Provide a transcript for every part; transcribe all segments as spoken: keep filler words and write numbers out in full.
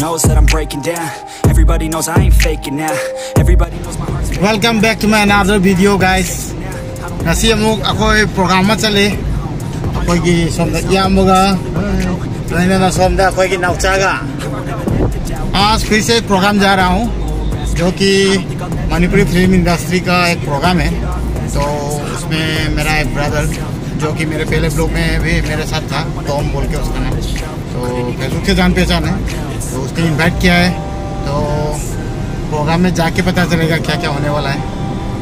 Knows that I'm breaking down. Everybody knows I ain't faking now. Everybody knows my heart's been. Welcome back to my another video, guys. Ngasi amuk akoi program ma chale. Akoi ki somda ya amuga. Naina na somda akoi ki nauchaga. आज फिर से programme जा रहा हूँ, जो कि Manipuri film industry का एक प्रोग्राम है। तो उसमें मेरा एक ब्रदर, जो कि मेरे पहले ब्लॉग में भी मेरे साथ था, टॉम बोल के उसका नाम, तो फेसबुक से जान पहचान है, तो उसने इनवाइट किया है। तो प्रोग्राम में जाके पता चलेगा क्या क्या होने वाला है।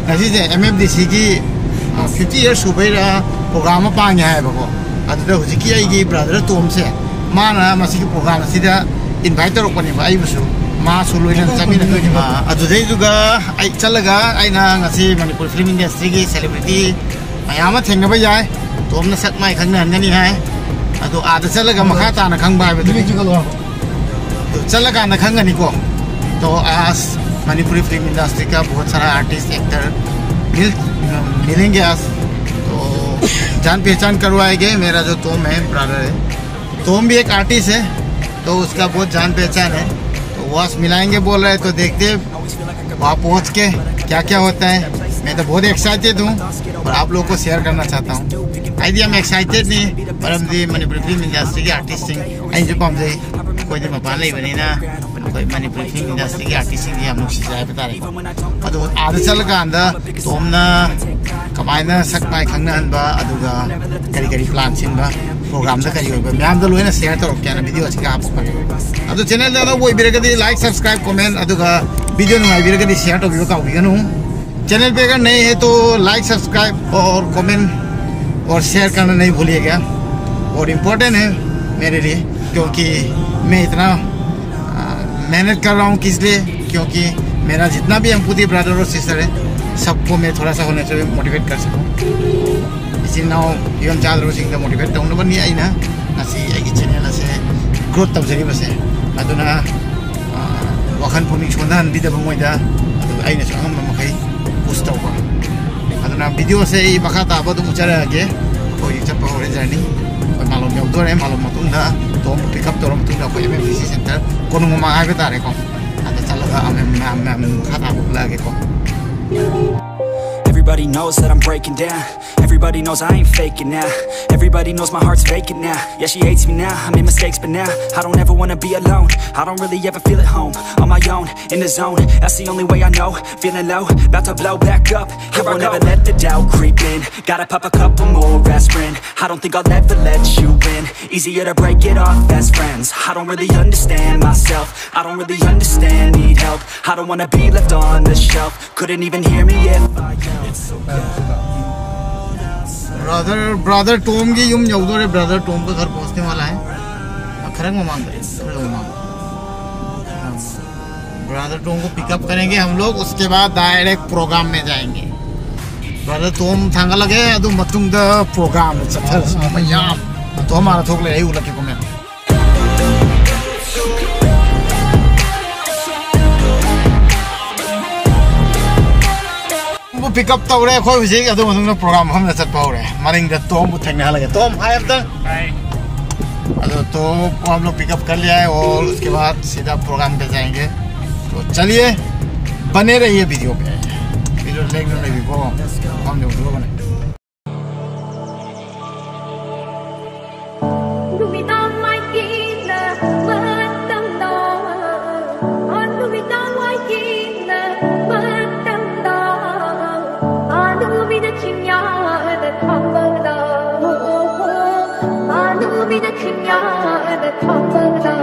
ꯉꯁꯤꯁꯦ ꯑꯦꯝ ꯑꯦꯐ ꯗꯤ ꯁꯤꯒꯤ ꯐꯤꯐꯇꯤ ꯌꯔꯁ ꯁꯨꯕꯩꯔꯥ ꯄ꯭ꯔꯣꯒ꯭ꯔꯥꯝ ꯑꯃ ꯄꯥꯡꯉꯦ ꯍꯥꯏꯌꯦꯕꯀꯣ꯫ ꯑꯗꯨꯗ ꯍꯧꯖꯤꯛꯀꯤ ꯑꯩꯒꯤ ꯕ꯭ꯔꯗꯔ ꯇꯣꯝꯁꯦ, ꯃꯥꯅ ꯃꯁꯤꯒꯤ ꯄ꯭ꯔꯣꯒ꯭ꯔꯥꯝ ꯑꯁꯤꯗ ꯏꯟꯚꯥꯏꯠ ꯇꯧꯔꯛꯄꯅꯦꯕ, ꯑꯩꯕꯨꯁꯨ꯫ ꯃꯥꯁꯨ ꯂꯣꯏꯅꯅ ꯆꯠꯃꯤꯟꯅꯗꯣꯏꯅꯦꯕ꯫ ꯑꯗꯨꯗꯩꯗꯨꯒ ꯑꯩ ꯆꯠꯂꯒ ꯑꯩꯅ ꯉꯁꯤ ꯃꯅꯤꯄꯨꯔ ꯐꯤꯂꯝ ꯏꯟꯗꯁꯇ꯭ꯔꯤꯒꯤ ꯁꯦꯂꯦꯕ꯭ꯔꯤꯇꯤ ꯃꯌꯥꯝ ꯑꯃ ꯊꯦꯡꯅꯕ ꯌꯥꯏ꯫ ꯇꯣꯝꯅ ꯁꯛ ꯃꯥꯏ ꯈꯪꯅꯍꯟꯒꯅꯤ ꯍꯥꯏ꯫ ꯑꯗꯣ ꯑꯥꯗ ꯆꯠꯂꯒ ꯃꯈꯥ ꯇꯥꯅ ꯈꯪꯕ ꯍꯥꯏꯕꯗꯨꯅꯤ꯫ तो चला गाना खंगनी को। तो आज मणिपुरी फिल्म इंडस्ट्री का बहुत सारा आर्टिस्ट, एक्टर मिल मिलेंगे आज। तो जान पहचान करवाएंगे। मेरा जो तोम है, ब्रदर है, तोम भी एक आर्टिस्ट है, तो उसका बहुत जान पहचान है। तो वो आज मिलाएंगे बोल रहे हैं, तो देखते हैं वहाँ पहुँच के क्या क्या होता है। मैं तो बहुत एक्साइटेड हूँ और आप लोगों को शेयर करना चाहता हूँ। ꯑꯩꯗꯤ ꯌꯥꯝ ꯑꯦꯛꯁꯥꯏꯇꯦꯗꯅꯤ, ꯃꯔꯝꯗꯤ ꯃꯅꯤꯄꯨꯔꯤ ꯐꯤꯂꯝ ꯏꯟꯗꯁꯇ꯭ꯔꯤꯒꯤ ꯑꯥꯔꯇꯤꯁꯁꯤꯡ ꯑꯩꯅꯁꯨ ꯄꯥꯝꯖꯩ꯫ ꯑꯩꯈꯣꯏꯗꯤ ꯃꯄꯥꯟ ꯂꯩꯕꯅꯤꯅ ꯑꯩꯈꯣꯏ ꯃꯅꯤꯄꯨꯔꯤ ꯐꯤꯂꯝ ꯏꯟꯗꯁꯇ꯭ꯔꯤꯒꯤ ꯑꯥꯔꯇꯤꯁꯁꯤꯡꯁꯦ ꯌꯥꯝ ꯅꯨꯡꯁꯤꯖꯩ ꯍꯥꯏꯕ ꯇꯥꯔꯦꯀꯣ꯫ ꯑꯗꯣ ꯑꯥꯗ ꯆꯠꯂꯀꯥꯟꯗ ꯇꯣꯝꯅ ꯀꯃꯥꯏꯅ ꯁꯛ ꯃꯥꯏ ꯈꯪꯅꯍꯟꯕ, ꯑꯗꯨꯒ ꯀꯔꯤ ꯀꯔꯤ ꯄ꯭ꯂꯥꯟ ꯁꯤꯟꯕ, ꯄ꯭ꯔꯣꯒ꯭ꯔꯥꯝꯗ ꯀꯔꯤ ꯑꯣꯏꯕ, ꯃꯌꯥꯝꯗꯣ ꯂꯣꯏꯅ ꯁꯤꯌꯔ ꯇꯧꯔꯛꯀꯦꯅ ꯚꯤꯗꯤꯑꯣ ꯑꯁꯤꯒ ꯍꯥꯞꯄꯛꯄꯅꯦ꯫ ꯑꯗꯣ ꯆꯦꯅꯦꯜꯗ ꯑꯅꯧꯕ ꯑꯣꯏꯕꯤꯔꯒꯗꯤ ꯂꯥꯏꯛ, ꯁꯕꯁꯀ꯭ꯔꯥꯏꯕ, ꯀꯣꯃꯦꯟ, ꯑꯗꯨꯒ ꯚꯤꯗꯤꯑꯣ ꯅꯨꯡꯉꯥꯏꯕꯤꯔꯒꯗꯤ ꯁꯤꯌꯔ ꯇꯧꯕꯤꯕ ꯀꯥꯎꯕꯤꯒꯅꯨ꯫ चैनल पे अगर नए हैं तो लाइक, सब्सक्राइब और कमेंट और शेयर करना नहीं भूलिएगा। और इम्पोर्टेंट है मेरे लिए, क्योंकि मैं इतना मेहनत कर रहा हूँ। किस लिए? क्योंकि मेरा जितना भी एम्पूती ब्रदर और सिस्टर है, सबको मैं थोड़ा सा होने से मोटिवेट कर सकूँ। इसी नाउ इवन चार रोज इनका मोटिवेट तौना बनी आई ना। ꯉꯁꯤ ꯑꯩꯒꯤ ꯆꯦꯅꯦꯜ ꯑꯁꯦ ꯒ꯭ꯔꯣꯠ ꯇꯧꯖꯔꯤꯕꯁꯦ꯫ ꯑꯗꯨꯅ, ꯑ, ꯋꯥꯈꯜ ꯄꯨꯛꯅꯤꯡ ꯁꯣꯟꯊꯍꯟꯕꯤꯗꯕ ꯃꯣꯏꯗ, ꯑꯗꯨꯒ ꯑꯩꯅꯁꯨ ꯑꯉꯝꯕ ꯃꯈꯩ ꯄꯨꯁ ꯇꯧꯕ꯫ ꯑꯗꯨꯅ ꯚꯤꯗꯤꯑꯣꯁꯦ ꯑꯩ ꯃꯈꯥ ꯇꯥꯕ ꯑꯗꯨꯝ ꯎꯠꯆꯔꯛꯑꯒꯦ꯫ ꯑꯩꯈꯣꯏ ꯆꯠꯄ ꯍꯧꯔꯦ ꯖꯔꯅꯤ꯫ ꯑꯩꯈꯣꯏ ꯃꯥꯂꯣꯝ ꯌꯧꯗꯣꯔꯦ꯫ ꯃꯥꯂꯣꯝ ꯃꯇꯨꯡꯗ ꯇꯣꯝ ꯄꯤꯛ ꯑꯞ ꯇꯧꯔ ꯃꯇꯨꯡꯗ ꯑꯩꯈꯣꯏ M M D C centre ꯀꯣꯅꯨꯡ ꯃꯃꯥꯡ ꯍꯥꯏꯕ ꯇꯥꯔꯦꯀꯣ, ꯑꯗ ꯆꯠꯂꯒ ꯑꯃꯦꯝ ꯃꯌꯥꯝ ꯃꯌꯥꯝ ꯃꯈꯥ ꯇꯥꯕ ꯎꯠꯂꯛꯑꯒꯦꯀꯣ꯫ Everybody knows that I'm breaking down. Everybody knows I ain't faking now. Everybody knows my heart's faking now. Yeah, she hates me now. I made mistakes, but now I don't ever wanna be alone. I don't really ever feel at home. On my own, in the zone. That's the only way I know. Feeling low, about to blow back up. I won't ever let the doubt creep in. Gotta pop a couple more aspirin. I don't think I'll ever let you in. Easier to break it off best friends. I don't really understand myself. I don't really understand, need help. I don't wanna be left on the shelf. Couldn't even hear me if I yelled. It's so cold outside. Brother, brother Tom की ꯌꯨꯝ ꯌꯧꯗꯣꯔꯦ꯫ Brother Tom का घर पहुंचने वाला है। ꯈꯔ ꯃꯃꯥꯡꯗ, ꯈꯔ ꯃꯃꯥꯡꯗ꯫ Brother Tom को पिकअप करेंगे हम लोग, उसके बाद डायरेक्ट प्रोग्राम में जाएंगे। Brother Tom ꯊꯥꯡꯒꯠꯂꯒꯦ, ꯑꯗꯨ ꯃꯇꯨꯡꯗ ꯄ꯭ꯔꯣꯒ꯭ꯔꯥꯝꯗ ꯆꯠꯊꯔꯁꯤ ꯃꯌꯥꯝ꯫ Tom ꯍꯥꯟꯅ ꯊꯣꯛꯂꯛꯑꯦ, ꯑꯩ ꯎꯠꯂꯛꯀꯦꯀꯣ ꯃꯌꯥꯝ꯫ ꯕꯨ ꯄꯤꯛ ꯑꯞ ꯇꯧꯔꯦ ꯑꯩꯈꯣꯏ ꯍꯧꯖꯤꯛ, ꯑꯗꯨ ꯃꯇꯨꯡꯗ ꯄ꯭ꯔꯣꯒ꯭ꯔꯥꯝ ꯃꯐꯝꯗ ꯆꯠꯄ ꯍꯧꯔꯦ꯫ ꯃꯅꯤꯡꯗ ꯇꯣꯝꯕꯨ ꯊꯦꯡꯅꯍꯜꯂꯒꯦ꯫ ꯇꯣꯝ, ꯍꯥꯏ ꯑꯝꯇꯪ꯫ ꯍꯥꯏ꯫ ꯑꯗꯣ ꯇꯣꯝ, हम लोग पिक अप कर लिया है और उसके बाद सीधा प्रोग्राम पे जाएंगे। तो चलिए, बने रहिए वीडियो पे। वीडियो लेंगे नहीं भी को हम लोग लोगों ने। ꯅꯨꯃꯤꯗꯥꯡ ꯃꯥꯏꯀꯩꯗ ꯃꯇꯝꯗꯣ, ꯑꯣ, ꯅꯨꯃꯤꯗꯥꯡ ꯃꯥꯏꯀꯩꯗ ꯃꯇꯝꯗꯣ, ꯑꯥ, ꯅꯨꯃꯤꯠꯅ ꯆꯤꯡꯌꯥꯗ ꯊꯧꯕꯗꯣ, ꯑꯥ, ꯅꯨꯃꯤꯠꯅ ꯆꯤꯡꯌꯥꯗ ꯊꯧꯕꯗꯣ꯫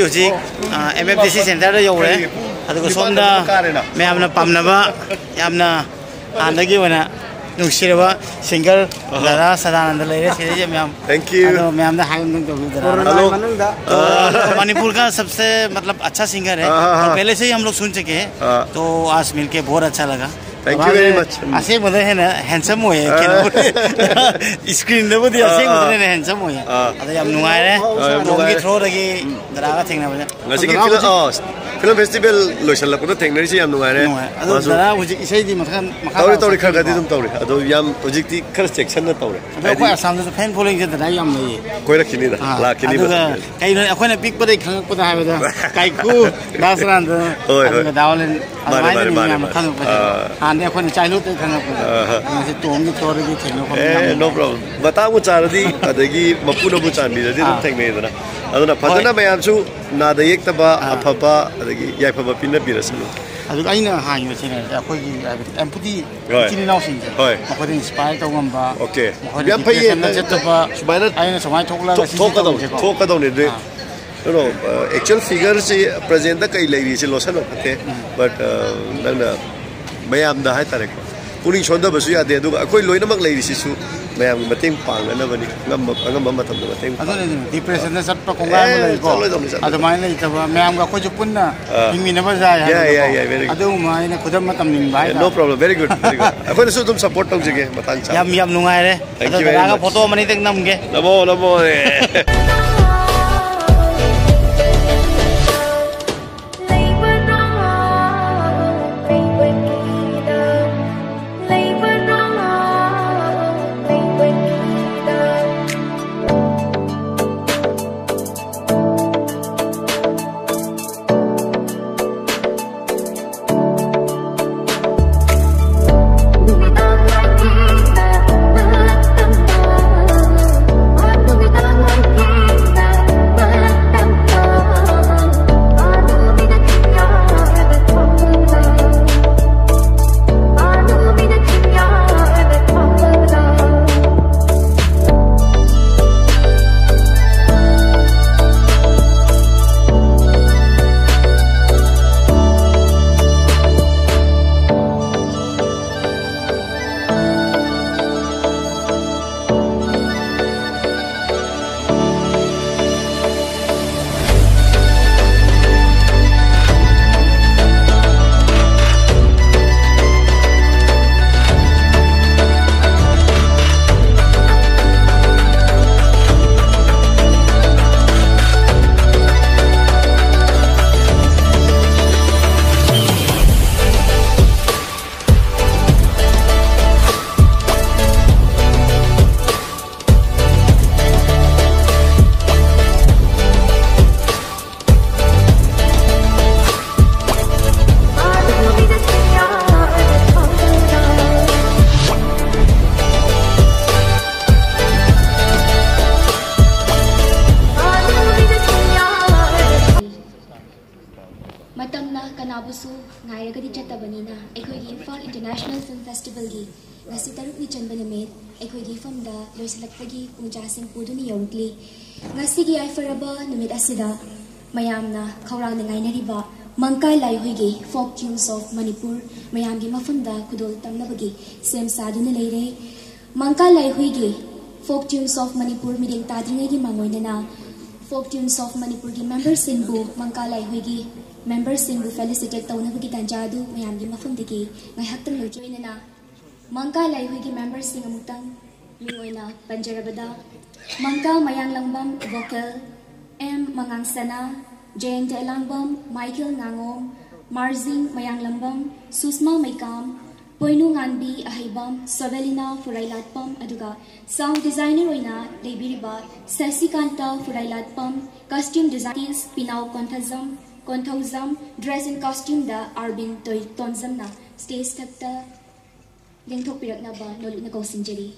ꯍꯧꯖꯤꯛ ꯑꯦꯝ ꯑꯦꯐ ꯗꯤ ꯁꯤ ꯁꯦꯟꯇꯔꯗ ꯌꯧꯔꯦ꯫ ꯑꯗꯨꯒ ꯁꯣꯝꯗ ꯃꯌꯥꯝꯅ ꯄꯥꯝꯅꯕ, ꯌꯥꯝꯅ ꯍꯥꯟꯅꯗꯒꯤ ꯑꯣꯏꯅ ꯅꯨꯡꯁꯤꯔꯕ ꯁꯤꯡꯒꯔ ꯗꯥꯗꯥ ꯁꯗꯥꯅꯟꯗ ꯂꯩꯔꯦ꯫ ꯁꯤꯗꯩꯁꯤꯗ ꯃꯌꯥꯝ, Thank you. ꯑꯗꯣ ꯃꯌꯥꯝꯗ ꯍꯥꯏꯕ ꯑꯃꯇꯪ ꯇꯧꯕꯤꯌꯨꯗꯅ꯫ Hello. ꯃꯅꯤꯄꯨꯔ ꯀꯥ ꯁꯕꯁꯦ ꯃꯇꯂꯕ ꯑꯆꯥ ꯁꯤꯡꯒꯔ ꯍꯥꯏ, ꯍꯥ, ꯍꯥ, ꯍꯥ꯫ ꯄꯍꯂꯦ ꯁꯦ ꯍꯤ ꯍꯝ ꯂꯣꯒ ꯁꯨꯟ ꯆꯨꯀꯦ ꯍꯥꯏ꯫ ꯍꯥ꯫ ꯇꯣ ꯑꯥꯖ ꯃꯤꯜꯀꯦ ꯕꯍꯨꯠ ꯑꯆꯥ ꯂꯒꯥ꯫ Thank you very much. ꯑꯁꯦꯡꯕꯗ ꯍꯦꯟꯅ ꯍꯦꯟꯁꯝ ꯑꯣꯏꯌꯦ꯫ ꯑꯥ꯫ ꯀꯩꯅꯣ, ꯏꯁꯀ꯭ꯔꯤꯟꯗꯕꯨꯗꯤ ꯑꯥ, ꯑꯁꯦꯡꯕꯗ ꯑꯥ꯫ ꯍꯦꯟꯅ ꯍꯦꯟꯁꯝ ꯑꯣꯏꯌꯦ꯫ ꯑꯥ꯫ ꯑꯗ ꯌꯥꯝ ꯅꯨꯡꯉꯥꯏꯔꯦ꯫ ꯑꯥ, ꯌꯥꯝ ꯅꯨꯡꯉꯥꯏꯔꯦ꯫ ꯊ꯭ꯔꯣꯗꯒꯤ ꯗꯗꯥꯒ ꯊꯦꯡꯅꯕꯁꯦ꯫ ꯉꯁꯤꯒꯤ ꯗꯗꯥ ꯐꯤꯂꯝ, ꯍꯧꯖꯤꯛ ꯑꯥ, ꯐꯤꯂꯝ ꯐꯦꯁꯇꯤꯚꯦꯜ ꯂꯣꯏꯁꯤꯜꯂꯛꯄꯗ ꯊꯦꯡꯅꯔꯤꯁꯦ ꯌꯥꯝ ꯅꯨꯡꯉꯥꯏꯔꯦ꯫ ꯅꯨꯡꯉꯥꯏ꯫ ꯑꯗꯣ ꯃꯥꯁꯨ ꯗꯗꯥ ꯍꯧꯖꯤꯛ ꯏꯁꯩꯗꯤ ꯃꯈꯜ ꯃꯈꯥ ꯇꯧꯔꯤ, ꯇꯥꯅ ꯇꯧꯔꯤ, ꯈꯔ ꯈꯔꯗꯤ ꯆꯠꯊꯔꯤꯀꯣ? ꯑꯗꯨꯝ ꯇꯧꯔꯤ꯫ ꯑꯗꯣ ꯌꯥꯝ ꯍꯧꯖꯤꯛꯇꯤ ꯈꯔ ꯆꯦꯛꯁꯤꯟꯅ ꯇꯧꯔꯦ꯫ ꯑꯗꯣ ꯍꯥꯏꯗꯤ ꯑꯩꯈꯣꯏ ꯑꯁꯥꯝꯗꯁꯨ ꯐꯦꯟ ꯐꯣꯂꯣꯋꯤꯡꯁꯦ ꯗꯗꯥ ꯌꯥꯝ ꯂꯩꯌꯦ꯫ ꯀꯣꯏꯔꯛꯈꯤꯅꯤꯗ, ꯑꯥ, ꯂꯥꯛꯈꯤꯅꯤꯕ꯫ ꯑꯗꯨꯒ ꯀꯩꯅꯣ ꯑꯩꯈꯣꯏꯅ ꯄꯤꯛꯄꯗꯩ ꯈꯪꯉꯛꯄꯗ ꯍꯥꯏꯕꯗ ꯀꯥꯏꯀꯨ, ꯗꯥꯁ ꯔꯥꯟꯗ, ꯍꯣꯏ, ꯍꯣꯏ꯫ ꯑꯗꯨꯒ ꯗꯥ ꯑꯣꯂꯦꯟ, ꯃꯥꯅꯦ, ꯑꯗꯨꯃꯥꯏꯅ ꯃꯥꯅꯦ, ꯃꯤ ꯃꯥꯅꯦ, ꯃꯌꯥꯝꯅ ꯃꯥꯅꯦ꯫ ꯈꯪꯉꯛꯄꯁꯦ꯫ ꯑꯥ꯫ ꯍꯥꯟꯅꯗꯤ ꯑꯩꯈꯣꯏꯅ ꯆꯥꯏꯜꯍꯨꯗꯇ ꯈꯪꯉꯛꯄꯁꯦ꯫ ꯑꯥ, ꯍꯥ꯫ ꯉꯁꯤ ꯇꯣꯝꯒꯤ ꯊ꯭ꯔꯣꯗꯒꯤ ꯊꯦꯡꯅꯕ ꯑꯦ, ꯐꯪꯉꯦ꯫ No problem꯫ ꯃꯇꯥꯡꯕꯨ ꯆꯥꯔꯗꯤ, ꯑꯗꯒꯤ ꯃꯄꯨꯅꯕꯨ ꯆꯥꯟꯕꯤꯔꯗꯤ ꯑꯗꯨꯝ ꯑꯥ꯫ ꯊꯦꯡꯅꯩꯗꯅ꯫ ꯑꯗꯨꯅ ꯐꯖꯅ ꯍꯣꯏ꯫ ꯃꯌꯥꯝꯁꯨ ꯅꯥꯗ ꯌꯦꯛꯇꯕ, ꯑꯥ꯫ ꯑꯐꯕ, ꯑꯗꯒꯤ ꯌꯥꯏꯐꯕ ꯄꯤꯅꯕꯤꯔꯁꯅꯨ꯫ ꯑꯗꯨꯒ ꯑꯩꯅ ꯍꯥꯏꯕ ꯁꯤꯅ ꯑꯩꯈꯣꯏꯒꯤ ꯍꯥꯏꯕꯗꯤ ꯑꯦꯝꯄꯇꯤ ꯍꯣꯏ꯫ ꯏꯆꯤꯟ ꯏꯅꯥꯎꯁꯤꯡꯁꯦ ꯍꯣꯏ꯫ ꯃꯈꯣꯏꯗ ꯏꯟꯁꯄꯥꯏꯌꯔ ꯇꯧ ꯉꯝꯕ, ꯑꯣꯀꯦ꯫ ꯃꯈꯣꯏꯗ ꯌꯥꯝ ꯐꯩꯌꯦ꯫ ꯗꯤꯄ꯭ꯔꯦꯁꯟꯗ ꯅꯪ ꯆꯠꯇꯕ, ꯁꯨꯃꯥꯏꯅ ꯑꯩꯅ ꯁꯨꯃꯥꯏꯅ ꯊꯣꯛꯂꯛꯑꯒ ꯊꯣꯛ-, ꯁꯤ ꯊꯣꯛꯀꯗꯧꯅꯤ, ꯇꯧꯁꯦꯀꯣ꯫ ꯊꯣꯛꯀꯗꯧꯅꯤ꯫ ꯑꯗꯨ ꯑꯥ꯫ ꯀꯩꯅꯣ, ꯑ, ꯑꯦꯛꯆꯨꯋꯦꯜ ꯐꯤꯒꯔꯁꯤ ꯄ꯭ꯔꯖꯦꯟꯗ ꯀꯩ ꯂꯩꯔꯤꯁꯤ ꯂꯣꯠꯁꯟꯕ ꯐꯠꯇꯦ꯫ ꯎꯝ꯫ But, ꯑ, ꯅꯪꯅ ꯃꯌꯥꯝꯗ ꯍꯥꯏꯇꯥꯔꯦꯀꯣ, ꯄꯨꯛꯅꯤꯡ ꯁꯣꯟꯊꯕꯁꯨ ꯌꯥꯗꯦ꯫ ꯑꯗꯨꯒ ꯑꯩꯈꯣꯏ ꯂꯣꯏꯅꯃꯛ ꯂꯩꯔꯤꯁꯤꯁꯨ ꯃꯌꯥꯝꯒꯤ ꯃꯇꯦꯡ ꯄꯥꯡꯅꯅꯕꯅꯤ꯫ ꯑꯉꯝꯕ, ꯑꯉꯝꯕ ꯃꯇꯝꯗ ꯃꯇꯦꯡ ꯄꯥꯡ-, ꯑꯗꯨꯅ ꯑꯗꯨꯝ ꯗꯤꯄ꯭ꯔꯦꯁꯟꯗ ꯆꯠꯄ ꯈꯣꯡꯒꯥꯏ ꯑꯃ ꯑꯦ, ꯂꯩꯀꯣ꯫ ꯆꯠꯂꯣꯏꯗꯧꯅꯤ, ꯆꯠꯂꯣꯏꯗꯧꯅꯤ꯫ ꯑꯗꯨꯃꯥꯏꯅ ꯂꯩꯇꯕ, ꯃꯌꯥꯝꯒ ꯑꯩꯈꯣꯏꯁꯨ ꯄꯨꯟꯅ ꯑꯥ꯫ ꯍꯤꯡꯃꯤꯟꯅꯕ ꯌꯥꯏ ꯌꯥꯏ, ꯍꯥꯏꯕꯗꯣꯀꯣ꯫ ꯌꯥꯏ, ꯌꯥꯏ, very good꯫ ꯑꯗꯨꯒꯨꯝꯕ ꯑꯩꯅ ꯈꯨꯗꯝ ꯑꯃ ꯇꯝꯅꯤꯡꯕ ꯑꯦ, ꯍꯥꯏꯇꯥꯔꯦ꯫ No problem, very good, very good꯫ ꯑꯩꯈꯣꯏꯅꯁꯨ ꯑꯗꯨꯝ ꯁꯞꯄꯣꯔꯠ ꯇꯧꯖꯒꯦ ꯃꯇꯥꯡ ꯆꯥꯕꯗ꯫ ꯌꯥꯝ, ꯌꯥꯝ ꯅꯨꯡꯉꯥꯏꯔꯦ꯫ Thank ꯑꯗꯣ you very ꯗꯗꯥꯒ much꯫ ꯐꯣꯇꯣ ꯑꯃꯅꯤꯗꯪ ꯅꯝꯒꯦ꯫ ꯅꯝꯃꯣ, ꯅꯝꯃꯣ, ꯑꯦ꯫ ꯉꯥꯏꯔꯒꯗꯤ ꯆꯠꯇꯕꯅꯤꯅ ꯑꯩꯈꯣꯏꯒꯤ ꯏꯝꯐꯥꯜ ꯏꯟꯇꯔꯅꯦꯁꯅꯦꯜ ꯐꯤꯜꯝ ꯐꯦꯁꯇꯤꯚꯦꯜꯒꯤ ꯉꯁꯤ ꯇꯔꯨꯛꯅꯤ ꯆꯟꯕ ꯅꯨꯃꯤꯠ ꯑꯩꯈꯣꯏꯒꯤ ꯏꯐꯝꯗ ꯂꯣꯏꯁꯤꯜꯂꯛꯄꯒꯤ ꯄꯨꯡꯖꯥꯁꯤꯡ ꯄꯨꯗꯨꯅ ꯌꯧꯔꯛꯂꯤ꯫ ꯉꯁꯤꯒꯤ ꯌꯥꯏꯐꯔꯕ ꯅꯨꯃꯤꯠ ꯑꯁꯤꯗ ꯃꯌꯥꯝꯅ ꯈꯧꯔꯥꯡꯅ ꯉꯥꯏꯅꯔꯤꯕ ꯃꯪꯀꯥ ꯂꯥꯏꯍꯨꯏꯒꯤ Folk Tunes of Manipur ꯃꯌꯥꯝꯒꯤ ꯃꯐꯝꯗ ꯈꯨꯗꯣꯜ ꯇꯝꯅꯕꯒꯤ ꯁꯦꯝ ꯁꯥꯗꯨꯅ ꯂꯩꯔꯦ꯫ ꯃꯪꯀꯥ ꯂꯥꯏꯍꯨꯏꯒꯤ Folk Tunes of Manipur ꯃꯤꯔꯦꯡ ꯇꯥꯗ꯭ꯔꯤꯉꯩꯒꯤ ꯃꯥꯡꯑꯣꯏꯅꯅ Folk Tunes of ꯃꯅꯤꯄꯨꯔꯒꯤ ꯃꯦꯝꯕꯔꯁꯤꯡꯕꯨ, ꯃꯪꯀꯥ ꯂꯥꯏꯍꯨꯏꯒꯤ ꯃꯦꯝꯕꯔꯁꯤꯡꯕꯨ ꯐꯦꯂꯤꯁꯤꯇꯦꯠ ꯇꯧꯅꯕꯒꯤ ꯇꯥꯟꯖꯥ ꯑꯗꯨ ꯃꯌꯥꯝꯒꯤ ꯃꯐꯝꯗꯒꯤ ꯉꯥꯏꯍꯥꯛꯇꯪ ꯂꯧꯖꯩꯅꯅ ꯃꯪꯀꯥ ꯂꯥꯏꯍꯨꯏꯒꯤ ꯃꯦꯝꯕꯔꯁꯤꯡ ꯑꯃꯨꯛꯇꯪ ꯃꯤꯡ ꯑꯣꯏꯅ ꯄꯟꯖꯔꯕꯗ, Mangka Mayanglambam vocal, M Mangangsana, Jayanta Elangbam, Michael ꯉꯥꯉꯣꯝ, ꯃꯥꯔꯖꯤꯡ ꯃꯌꯥꯡꯂꯝꯕꯝ, ꯁꯨꯁꯃꯥ ꯃꯩꯀꯥꯝ, ꯄꯣꯏꯅꯨ ꯉꯥꯟꯕꯤ ꯑꯍꯩꯕꯝ, ꯁꯣꯕꯦꯂꯤꯅꯥ ꯐꯨꯔꯥꯏꯂꯥꯠꯄꯝ, ꯑꯗꯨꯒ ꯁꯥꯎꯟ ꯗꯤꯖꯥꯏꯅꯔ ꯑꯣꯏꯅ ꯂꯩꯕꯤꯔꯤꯕ Sasikant Phurailatpam, costume design artist Pinao Konthoujam, Konthoujam, dress and ꯀꯣꯁꯇ꯭ꯌꯨꯝꯗ ꯑꯥꯔꯕꯤꯟ ꯇꯣꯏ-, ꯇꯣꯟꯖꯝꯅ ꯁ꯭ꯇꯦꯖ ꯊꯛꯇ ꯂꯦꯡꯊꯣꯛꯄꯤꯔꯛꯅꯕ ꯅꯣꯂꯨꯛꯅ ꯀꯧꯁꯤꯟꯖꯔꯤ꯫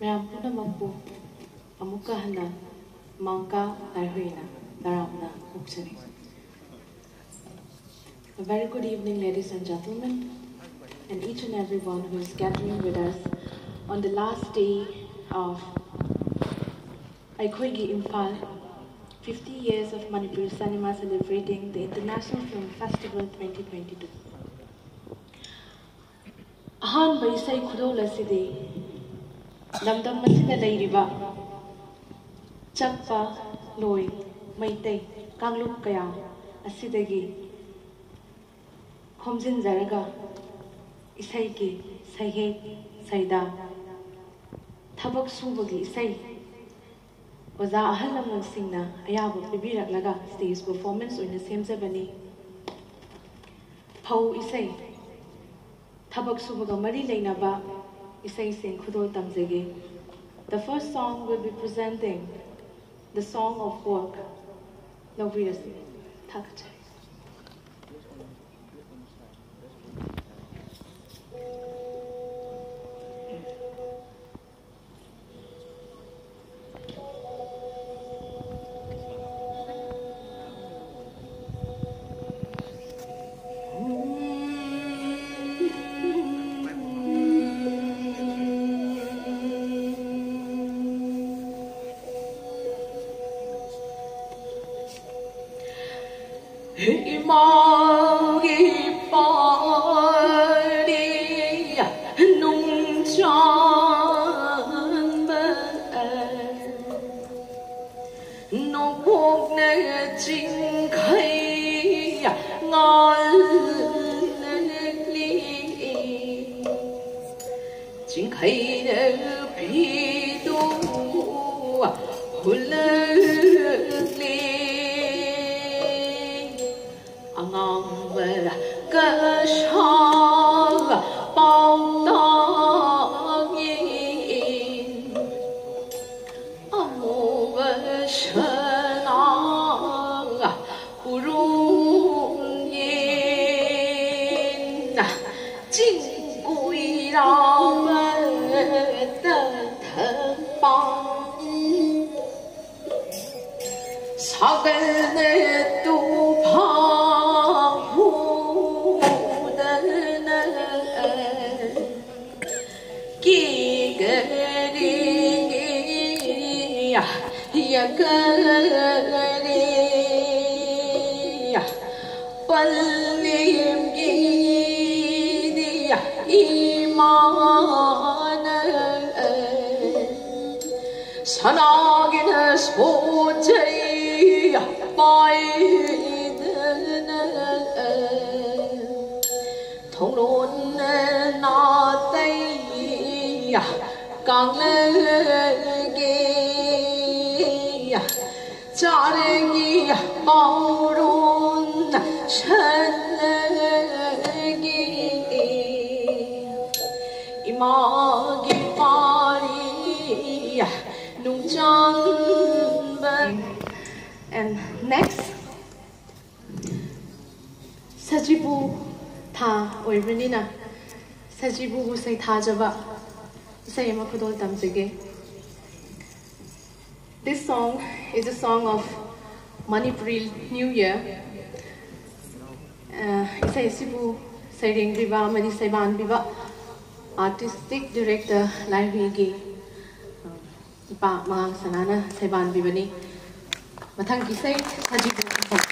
ꯃꯌꯥꯝ ꯄꯨꯝꯅꯃꯛꯄꯨ ꯑꯃꯨꯛꯀ ꯍꯟꯅ ꯃꯪꯀꯥ ꯂꯥꯏꯍꯨꯏꯅ ꯇꯔꯥꯝꯅ ꯑꯣꯛꯆꯔꯤ꯫ A very good evening, ladies and gentlemen, and each and everyone who is gathering with us on the last day of ꯑꯩꯈꯣꯏꯒꯤ Imphal fifty years of Manipuri cinema celebrating the International Film Festival twenty twenty-two. ꯑꯍꯥꯟꯕ ꯏꯁꯩ ꯈꯨꯗꯣꯜ ꯑꯁꯤꯗꯤ ꯂꯝꯗꯝ ꯑꯁꯤꯗ ꯂꯩꯔꯤꯕ ꯆꯛꯄ, ꯂꯣꯏ, ꯃꯩꯇꯩ ꯀꯥꯡꯂꯨꯞ ꯀꯌꯥ ꯑꯁꯤꯗꯒꯤ ꯈꯣꯝꯖꯤꯟꯖꯔꯒ ꯏꯁꯩꯒꯤ ꯁꯩꯍꯦꯛ, ꯁꯩꯗꯥ, ꯊꯕꯛ ꯁꯨꯕꯒꯤ ꯏꯁꯩ, ꯑꯣꯖꯥ ꯑꯍꯜ ꯂꯃꯟꯁꯤꯡꯅ ꯑꯌꯥꯕ ꯄꯤꯕꯤꯔꯛꯂꯒ stage performance ꯑꯣꯏꯅ ꯁꯦꯝꯖꯕꯅꯤ꯫ ꯐꯧ ꯏꯁꯩ꯫ ꯊꯕꯛ ꯁꯨꯕꯒ ꯃꯔꯤ ꯂꯩꯅꯕ ꯏꯁꯩꯁꯤꯡ ꯈꯨꯗꯣꯜ ꯇꯝꯖꯒꯦ꯫ The first song will be presenting the song of work. ꯂꯧꯕꯤꯔꯁꯤ꯫ ꯊꯥꯒꯠꯆꯔꯤ꯫ ꯏꯃꯥꯒꯤ ꯄꯥꯔꯤ ꯅꯨꯡꯆꯥꯟꯕ ꯅꯣꯡꯄꯣꯛꯅ ꯆꯤꯡꯈꯩ ꯉꯥꯜꯂꯛꯂꯤ꯫ ꯆꯤꯡꯈꯩꯅ ꯐꯤꯗꯨ ꯍꯨꯜꯂꯛꯂꯤ꯫ ꯑꯉꯥꯡꯕ ꯀꯁꯥ ꯄꯥꯎꯇꯥꯛꯏ꯫ ꯑꯃꯨꯕ ꯁꯅꯥ ꯎꯔꯨꯝ ꯌꯦꯟ ꯆꯤꯡ ꯀꯣꯏꯔꯥꯕ ꯇꯊꯛꯄ ꯁꯥꯒꯜꯅ ꯇꯨꯐꯥ ꯍꯨꯗꯅ ꯀꯤꯒꯔꯤ ꯌꯒꯔꯤ ꯄꯜꯂꯤꯝꯒꯤꯗꯤ ꯏꯃꯥꯅ ꯁꯅꯥꯒꯤꯅ ꯁꯣꯠꯆꯩ ꯄꯥꯏꯗꯅ ꯊꯣꯡꯂꯣꯟ ꯅꯥꯇꯩ ꯀꯥꯡꯂꯒꯤ ꯆꯥꯔꯒꯤ ꯄꯥꯎꯔꯣꯟ ꯁꯠꯂꯒꯤ ꯏꯃꯥꯒꯤ ꯄꯥꯔꯤ ꯅꯨꯡꯆꯥꯟꯕ꯫ And next, ꯁꯖꯤꯕꯨ ꯊꯥ ꯑꯣꯏꯕꯅꯤꯅ ꯁꯖꯤꯕꯨꯕꯨ ꯁꯩꯊꯥꯖꯕ ꯏꯁꯩ ꯑꯃ ꯈꯨꯗꯣꯜ ꯇꯝꯖꯒꯦ꯫ This song is a song of Manipuri New Year. ꯑ, ꯏꯁꯩ ꯑꯁꯤꯕꯨ ꯁꯩꯔꯦꯡꯕꯤꯕ ꯑꯃꯗꯤ ꯁꯩꯕꯥꯟꯕꯤꯕ artistic director ꯂꯥꯏꯍꯨꯏꯒꯤ, ꯑ, ꯏꯄꯥ ꯃꯉꯥꯡ ꯁꯅꯥꯅ ꯁꯩꯕꯥꯟꯕꯤꯕꯅꯤ꯫ ꯃꯊꯪꯒꯤ ꯏꯁꯩ ꯁꯖꯤꯕꯨ ꯈꯨꯗꯣꯜ꯫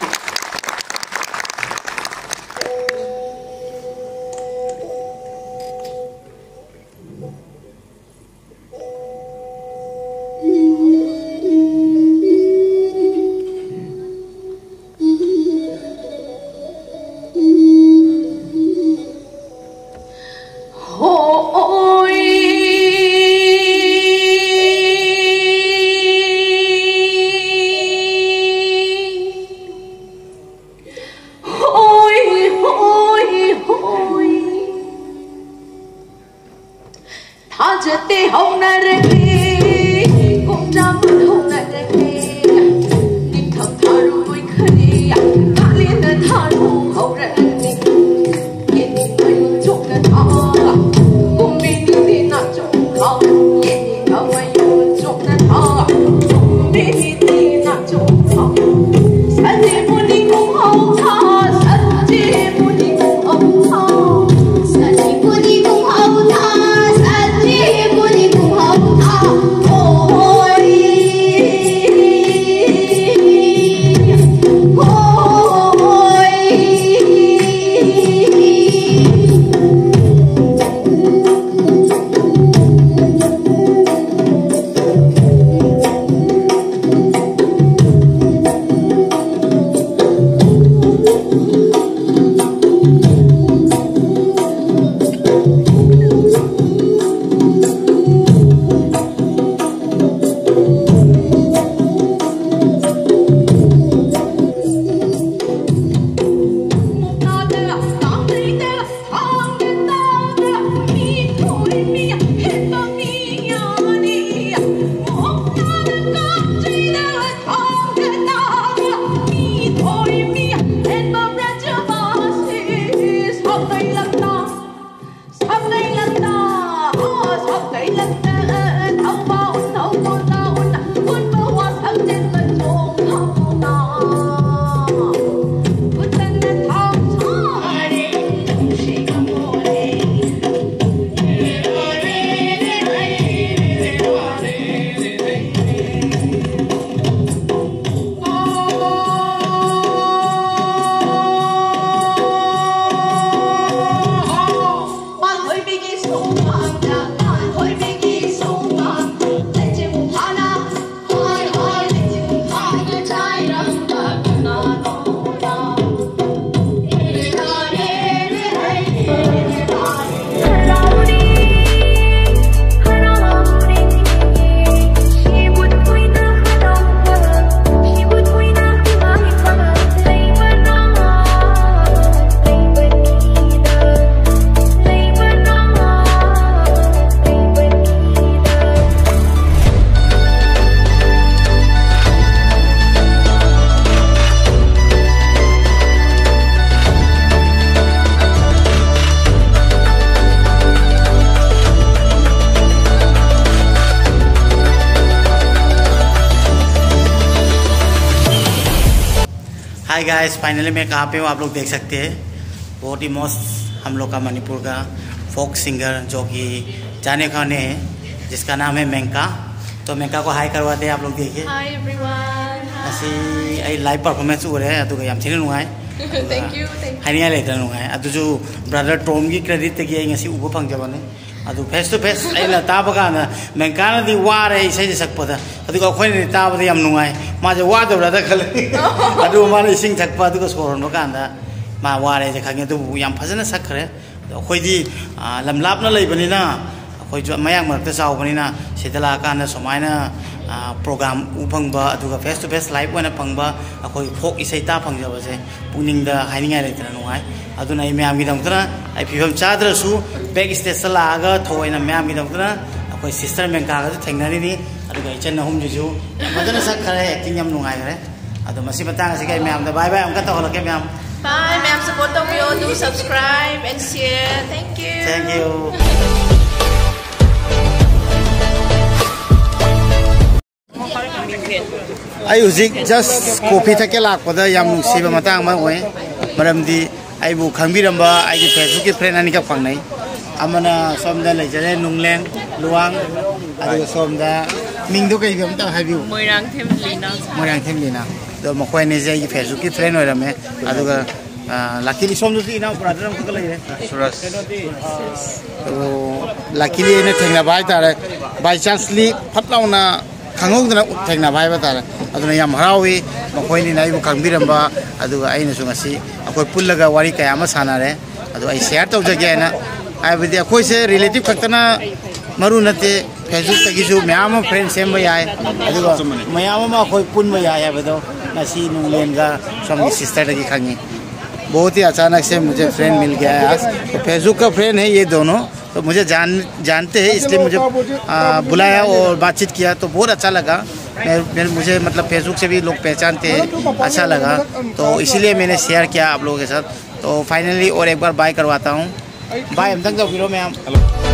ꯍꯣꯏ, ꯍꯣꯏ, ꯍꯣꯏ, ꯍꯣꯏ꯫ ꯊꯥꯖꯠꯇꯦ ꯍꯧꯅꯔꯒꯦ, ꯈꯣꯡꯖꯥꯝ ꯍꯧꯅꯔꯒꯦ꯫ ꯅꯤꯡꯊꯝ ꯊꯥꯔꯨ ꯂꯣꯏꯈꯔꯦ, ꯀꯥꯂꯦꯟꯗ ꯊꯥꯔꯨ ꯍꯧꯔꯛꯑꯅꯤ꯫ ꯌꯦꯅꯤꯡ ꯃꯌꯨꯝ ꯆꯣꯛꯅ ꯊꯥ, ꯀꯨꯝꯕꯤ ꯅꯤꯗꯤ ꯅꯥꯆꯣꯡ ꯊꯥꯎ꯫ ꯌꯦꯅꯤꯡ ꯃꯌꯨꯝ ꯆꯣꯛꯅ ꯊꯥ, ꯀꯨꯝꯕꯤ ꯅꯤꯗꯤ ꯅꯥꯆꯣꯡ ꯊꯥꯎ꯫ ꯁꯖꯤꯕꯨꯅꯤ ꯀꯨꯝꯍꯧ ꯊꯥ, ꯁꯖꯤꯕꯨꯅꯤ ꯀꯨꯝꯍꯧ ꯊꯥ꯫ ꯁꯖꯤꯕꯨꯅꯤ ꯀꯨꯝꯍꯧ ꯊꯥ, ꯁꯖꯤꯕꯨꯅꯤ ꯀꯨꯝꯍꯧ ꯊꯥ꯫ हाय गाइस, फाइनली मैं कहाँ पे हूँ आप लोग देख सकते हैं। बहुत ही मस्त हम लोग का मणिपुर का फोक सिंगर जो कि जाने खाने है, जिसका नाम है मेंका। तो मेंका को हाय करवाते हैं आप लोग, देखिए। Hi everyone. ꯑꯁꯤ ꯑꯩ ꯂꯥꯏꯚ ꯄꯔꯐꯣꯔꯃꯦꯟꯁ ꯎꯔꯦ, ꯑꯗꯨꯒ ꯌꯥꯝ ꯊꯤꯅ ꯅꯨꯡꯉꯥꯏ꯫ Thank you, thank you. ꯍꯥꯏꯅꯤꯡꯉꯥꯏ ꯂꯩꯇꯅ ꯅꯨꯡꯉꯥꯏ꯫ ꯑꯗꯨꯁꯨ ꯕ꯭ꯔꯗꯔ ꯇꯣꯝꯒꯤ ꯀ꯭ꯔꯦꯗꯤꯠꯇꯒꯤ ꯑꯩ ꯉꯁꯤ ꯎꯕ ꯐꯪꯖꯕꯅꯤ꯫ ꯑꯗꯨ ꯐꯦꯁ ꯇꯨ ꯐꯦꯁ ꯑꯩꯅ ꯇꯥꯕ ꯀꯥꯟꯗ ꯃꯦꯡꯀꯥꯅꯗꯤ ꯋꯥꯔꯦ ꯏꯁꯩꯁꯦ ꯁꯛꯄꯗ, ꯑꯗꯨꯒ ꯑꯩꯈꯣꯏꯅꯗꯤ ꯇꯥꯕꯗ ꯌꯥꯝ ꯅꯨꯡꯉꯥꯏ꯫ ꯃꯥꯁꯦ ꯋꯥꯗꯕ꯭ꯔꯥꯗ ꯈꯜꯂꯤ꯫ ꯑꯗꯨꯒ ꯃꯥꯅ ꯏꯁꯤꯡ ꯊꯛꯄ ꯑꯗꯨꯒ ꯁꯣꯔ ꯍꯣꯟꯕ ꯀꯥꯟꯗ ꯃꯥ ꯋꯥꯔꯦꯁꯦ ꯈꯪꯉꯦ, ꯑꯗꯨꯕꯨ ꯌꯥꯝ ꯐꯖꯅ ꯁꯛꯈ꯭ꯔꯦ꯫ ꯑꯗꯣ ꯑꯩꯈꯣꯏꯗꯤ, ꯑꯥ, ꯂꯝ ꯂꯥꯞꯅ ꯂꯩꯕꯅꯤꯅ, ꯑꯩꯈꯣꯏꯁꯨ ꯃꯌꯥꯡ ꯃꯔꯛꯇ ꯆꯥꯎꯕꯅꯤꯅ, ꯁꯤꯗ ꯂꯥꯛꯑꯀꯥꯟꯗ ꯁꯨꯃꯥꯏꯅ, ꯑꯥ, ꯄ꯭ꯔꯣꯒ꯭ꯔꯥꯝ ꯎ ꯐꯪꯕ, ꯑꯗꯨꯒ ꯐꯦꯁ ꯇꯨ ꯐꯦꯁ ꯂꯥꯏꯚ ꯑꯣꯏꯅ ꯐꯪꯕ, ꯑꯩꯈꯣꯏ ꯐꯣꯛ ꯏꯁꯩ ꯇꯥ ꯐꯪꯖꯕꯁꯦ ꯄꯨꯛꯅꯤꯡꯗ ꯍꯥꯏꯅꯤꯡꯉꯥꯏ ꯂꯩꯇꯅ ꯅꯨꯡꯉꯥꯏ꯫ ꯑꯗꯨꯅ ꯑꯩ ꯃꯌꯥꯝꯒꯤꯗꯃꯛꯇꯅ, ꯑꯩ ꯐꯤꯕꯝ ꯆꯥꯗ꯭ꯔꯁꯨ ꯕꯦꯛ ꯁ꯭ꯇꯦꯖꯇ ꯂꯥꯛꯑꯒ ꯊꯑꯣꯏꯅ ꯃꯌꯥꯝꯒꯤꯗꯃꯛꯇꯅ ꯑꯩꯈꯣꯏ ꯁꯤꯁꯇꯔ ꯃꯦꯡꯀꯥꯒꯁꯨ ꯊꯦꯡꯅꯔꯤꯅꯤ, ꯑꯗꯨꯒ ꯏꯆꯟ ꯑꯍꯨꯝꯁꯤꯁꯨ ꯌꯥꯝ ꯐꯖꯅ ꯁꯛꯈ꯭ꯔꯦ, ꯑꯦꯛꯇꯤꯡ ꯌꯥꯝ ꯅꯨꯡꯉꯥꯏꯈ꯭ꯔꯦ꯫ ꯑꯗꯣ ꯃꯁꯤ ꯃꯇꯥꯡ ꯑꯁꯤꯒ ꯑꯩ ꯃꯌꯥꯝꯗ ꯕꯥꯏ ꯕꯥꯏ ꯑꯃꯨꯛꯀ ꯇꯧꯍꯜꯂꯛꯀꯦ ꯃꯌꯥꯝ꯫ Bye, ꯃꯌꯥꯝ ꯁꯄꯣꯔꯠ ꯇꯧꯕꯤꯌꯣ, do subscribe and share. Thank you. Thank you. ꯑꯩ ꯍꯧꯖꯤꯛ ꯖꯁ ꯀꯣꯐꯤ ꯊꯛꯀꯦ ꯂꯥꯛꯄꯗ ꯌꯥꯝ ꯅꯨꯡꯁꯤꯕ ꯃꯇꯥꯡ ꯑꯃ ꯑꯣꯏ꯫ ꯃꯔꯝꯗꯤ ꯑꯩꯕꯨ ꯈꯪꯕꯤꯔꯝꯕ ꯑꯩꯒꯤ ꯐꯦꯁꯕꯨꯛꯀꯤ ꯐ꯭ꯔꯦꯟ ꯑꯅꯤꯈꯛ ꯐꯪꯅꯩ꯫ ꯑꯃꯅ ꯁꯣꯝꯗ ꯂꯩꯖꯔꯦ, ꯅꯨꯡꯂꯦꯡ ꯂꯨꯋꯥꯡ, ꯑꯗꯨꯒ ꯁꯣꯝꯗ ꯃꯤꯡꯗꯣ ꯀꯩ ꯑꯝꯇ ꯍꯥꯏꯕꯤꯌꯨ꯫ ꯃꯣꯏꯔꯥꯡꯊꯦꯝ ꯂꯤꯅꯥ꯫ ꯃꯣꯏꯔꯥꯡꯊꯦꯝ ꯂꯤꯅꯥ꯫ ꯑꯗꯣ ꯃꯈꯣꯏ ꯑꯅꯤꯁꯦ ꯑꯩꯒꯤ ꯐꯦꯁꯕꯨꯛꯀꯤ ꯐ꯭ꯔꯦꯟ ꯑꯣꯏꯔꯝꯃꯦ꯫ ꯑꯗꯨꯒ, ꯑ, ꯂꯥꯛꯀꯤꯂꯤ ꯁꯣꯝꯗꯁꯨ ꯏꯅꯥꯎ ꯕ꯭ꯔꯥꯗꯔ ꯑꯃꯈꯛꯀ ꯂꯩꯔꯦ꯫ ꯁꯨꯔꯖ꯫ ꯑꯗꯣ ꯂꯀꯤꯂꯤ ꯑꯩꯅ ꯊꯦꯡꯅꯕ ꯍꯥꯏꯇꯥꯔꯦ, ꯕꯥꯏ ꯆꯥꯟꯁꯂꯤ ꯐꯠ ꯂꯥꯎꯅ ꯈꯪꯍꯧꯗꯅ ꯊꯦꯡꯅꯕ ꯍꯥꯏꯕ ꯇꯥꯔꯦ꯫ ꯑꯗꯨꯅ ꯌꯥꯝ ꯍꯔꯥꯎꯏ, ꯃꯈꯣꯏꯅꯤꯅ ꯑꯩꯕꯨ ꯈꯪꯕꯤꯔꯝꯕ꯫ ꯑꯗꯨꯒ ꯑꯩꯅꯁꯨ ꯉꯁꯤ ꯑꯩꯈꯣꯏ ꯄꯨꯜꯂꯒ ꯋꯥꯔꯤ ꯀꯌꯥ ꯑꯃ ꯁꯥꯟꯅꯔꯦ꯫ ꯑꯗꯣ ꯑꯩ ꯁꯤꯌꯥꯔ ꯇꯧꯖꯒꯦ ꯍꯥꯏꯅ, ꯍꯥꯏꯕꯗꯤ ꯑꯩꯈꯣꯏꯁꯦ ꯔꯤꯂꯦꯇꯤꯚ ꯈꯛꯇꯅ ꯃꯔꯨ ꯅꯠꯇꯦ, ꯐꯦꯁꯕꯨꯛꯇꯒꯤꯁꯨ ꯃꯌꯥꯝ ꯑꯃ ꯐ꯭ꯔꯦꯟ ꯁꯦꯝꯕ ꯌꯥꯏ꯫ ꯑꯗꯨꯒ ꯃꯌꯥꯝ ꯑꯃ ꯑꯩꯈꯣꯏ ꯄꯨꯟꯕ ꯌꯥꯏ ꯍꯥꯏꯕꯗꯣ ꯉꯁꯤ ꯅꯨꯡꯂꯦꯟꯒ ꯁꯣꯝꯒꯤ ꯁꯤꯁꯇꯔꯗꯒꯤ ꯈꯪꯉꯤ꯫ बहुत ही अचानक से मुझे फ्रेंड मिल गया है आज। तो फेसबुक का फ्रेंड है ये दोनों, तो मुझे जान जानते हैं, इसलिए मुझे आ, बुलाया और बातचीत किया, तो बहुत अच्छा लगा। मैं, मैं मुझे मतलब फेसबुक से भी लोग पहचानते हैं, अच्छा लगा, तो इसीलिए मैंने शेयर किया आप लोगों के साथ। तो फाइनली और एक बार बाय करवाता हूँ। बाय, ꯑꯝꯇꯪ ꯇꯧꯕꯤꯔꯣ ꯃꯌꯥꯝ꯫